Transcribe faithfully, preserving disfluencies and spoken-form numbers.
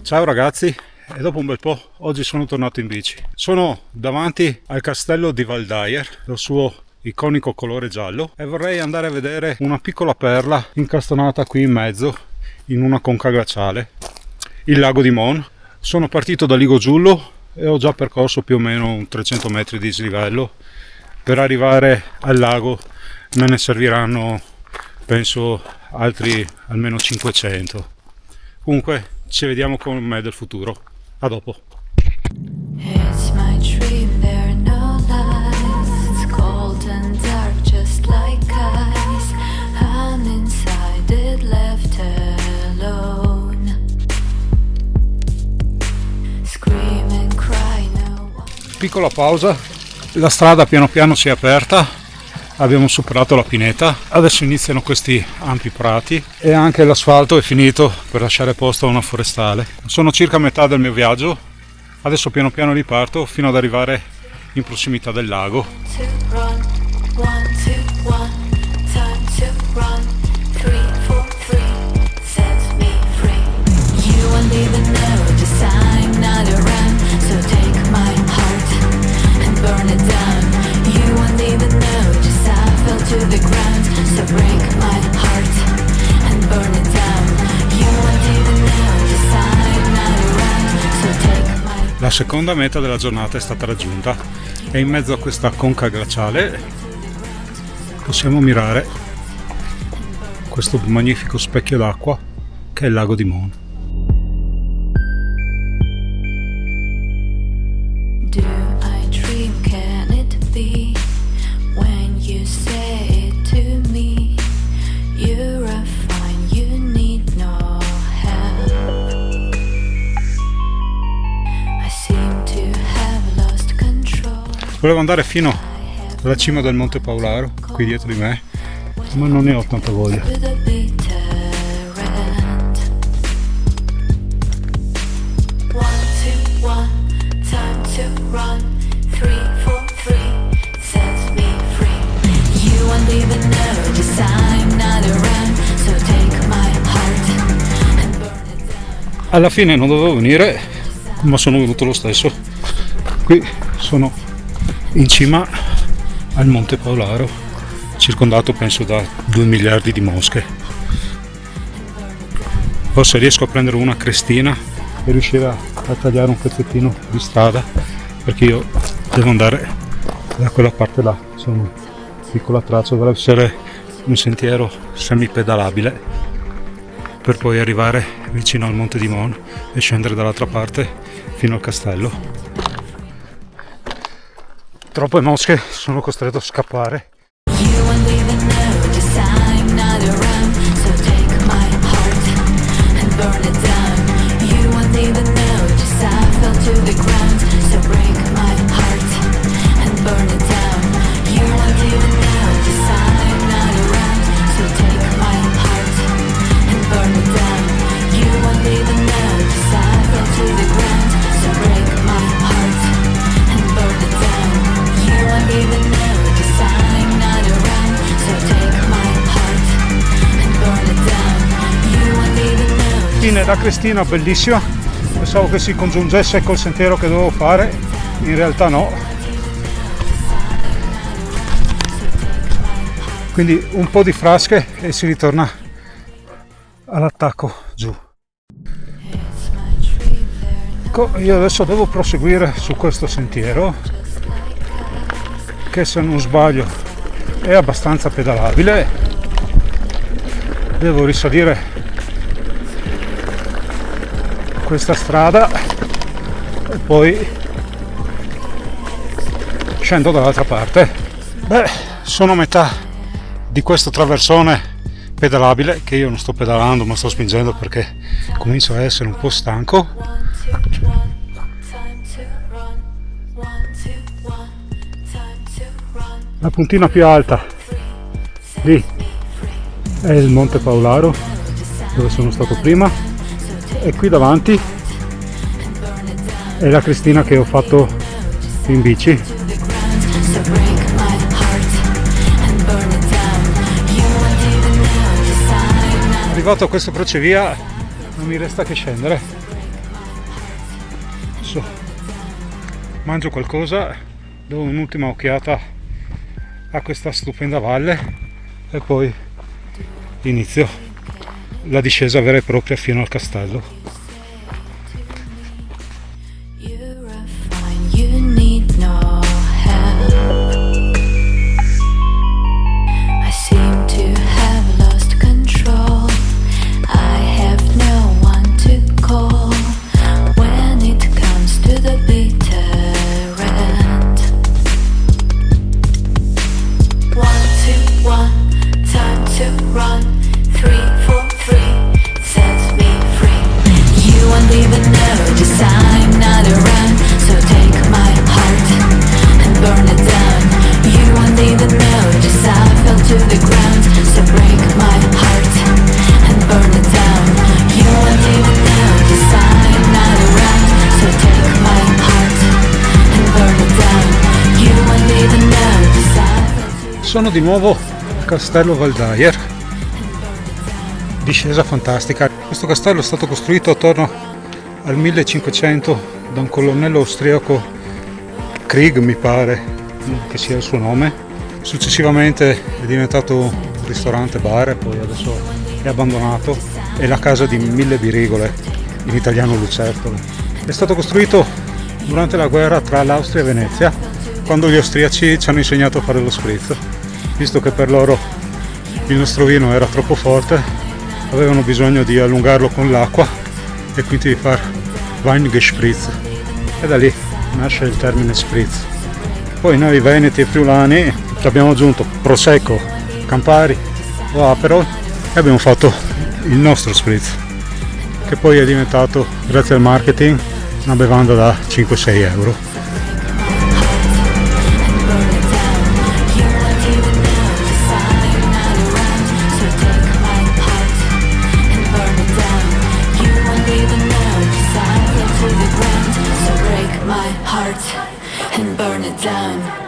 Ciao ragazzi, e dopo un bel po' oggi sono tornato in bici. Sono davanti al castello di Valdayer, lo suo iconico colore giallo, e vorrei andare a vedere una piccola perla incastonata qui in mezzo, in una conca glaciale, il lago di Mon. Sono partito da Ligo Giullo e ho già percorso più o meno un trecento metri di dislivello. Per arrivare al lago me ne serviranno, penso, altri almeno cinquecento. Comunque, ci vediamo con me del futuro. A dopo. It's my dream, there are no lights. It's cold and dark, just like ice. I'm inside it, left alone. Scream and cry, no one. Piccola pausa, la strada piano piano si è aperta. Abbiamo superato la pineta, adesso iniziano questi ampi prati e anche l'asfalto è finito per lasciare posto a una forestale. Sono circa a metà del mio viaggio, adesso piano piano riparto fino ad arrivare in prossimità del lago. Two, run, one, two, one, time to run, three, four, three, set me free. You won't even notice I'm not around, so take my heart and burn it down. You won't even notice I fell to the ground, so break my heart and burn it down. You won't even notice I'm not around, so take my... La seconda meta della giornata è stata raggiunta e in mezzo a questa conca glaciale possiamo ammirare questo magnifico specchio d'acqua che è il lago di Mon. Do I dream? Can it be? When you say it to me, you're a fine, you need no help. I seem to have lost control. Volevo andare fino alla cima del Monte Paolaro, qui dietro di me, ma non ne ho tanta voglia. With a bitter end. One, two, one, time to run. Three, four, three, set me free. You won't even notice I'm not around, so take my heart and burn it down. Alla fine non dovevo venire, ma sono venuto lo stesso. Qui sono in cima al Monte Paolaro, circondato penso da due miliardi di mosche. O se riesco a prendere una crestina e riuscire a, a tagliare un pezzettino di strada, perché io devo andare da quella parte là. Insomma, piccola traccia, dovrebbe essere un sentiero semipedalabile per poi arrivare vicino al Monte di Mon e scendere dall'altra parte fino al castello. Troppe mosche, sono costretto a scappare. You won't even notice I'm not around, so take my heart and burn it down. You won't even notice I fell to the ground, so break my heart and burn it down. You won't even notice I'm not around, so take my heart and burn it down. You won't even notice I fell to the ground, so break my heart and burn it down. You won't even notice I'm not around, so take my heart and burn it down. You won't even notice. Fine, la crestina bellissima, pensavo che si congiungesse col sentiero che dovevo fare, in realtà no. Quindi un po' di frasche e si ritorna all'attacco giù. Ecco, io adesso devo proseguire su questo sentiero che, se non sbaglio, è abbastanza pedalabile. Devo risalire questa strada e poi scendo dall'altra parte. Beh, sono a metà di questo traversone pedalabile, che io non sto pedalando ma sto spingendo perché comincio a essere un po' stanco. La puntina più alta lì è il Monte Paolaro, dove sono stato prima, e qui davanti è la crestina che ho fatto in bici. Arrivato a questo crocevia, non mi resta che scendere. Mangio qualcosa, do un'ultima occhiata a questa stupenda valle e poi inizio la discesa vera e propria fino al castello. You're fine, you need no help. I seem to have lost control. I have no one to call when it comes to the bitter end. One, two, one, time to run. Three, four, three, set me free. You won't even notice I'm not around. So take my heart and burn it down. You won't even notice I fell to the ground. So break my heart and burn it down. You won't even notice I'm not around. So take my heart and burn it down. You won't even notice I fell to Sono di nuovo al castello Waldeyer. Discesa fantastica. Questo castello è stato costruito attorno al millecinquecento da un colonnello austriaco, Krieg mi pare che sia il suo nome. Successivamente è diventato un ristorante bar e poi adesso è abbandonato. È la casa di mille birigole, in italiano lucertole. È stato costruito durante la guerra tra l'Austria e Venezia, quando gli austriaci ci hanno insegnato a fare lo spritz, visto che per loro il nostro vino era troppo forte, avevano bisogno di allungarlo con l'acqua e quindi di far Weingespritz. E da lì nasce il termine spritz. Poi noi veneti e friulani ci abbiamo aggiunto prosecco, campari o aperol e abbiamo fatto il nostro spritz, che poi è diventato, grazie al marketing, una bevanda da cinque-sei euro. and burn it down. You won't even notice I'm not around. So take my heart and burn it down. You won't even notice I fell to the ground. So break my heart and burn it down.